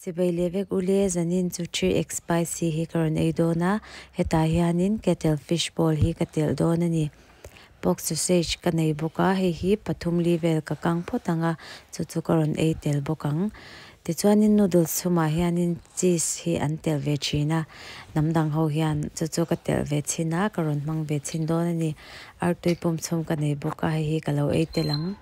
Chibai leh vek ule zanin chu 3x spicy hi ka rawn ei dawn a, hetah hianin kettle fish bowl hi ka telh dawn a ni. Pork sausage ka nei bawk a, hei hi pathum li vel ka kang phawt ang a, chu chu ka rawn ei tel bawk ang. Tichuanin noodles chhumah hianin cheese hi an telh ve thin a, hnam dang ho hian chu chu ka telh ve chhin a, ka rawn hmang ve chhin dawn a ni. Artui pum chhum ka nei bawk a, hei hi ka lo ei tel ang.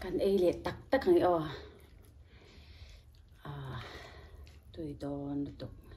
Kan ei leh tak tak ang i aw. Ah, tui dawn lutuk.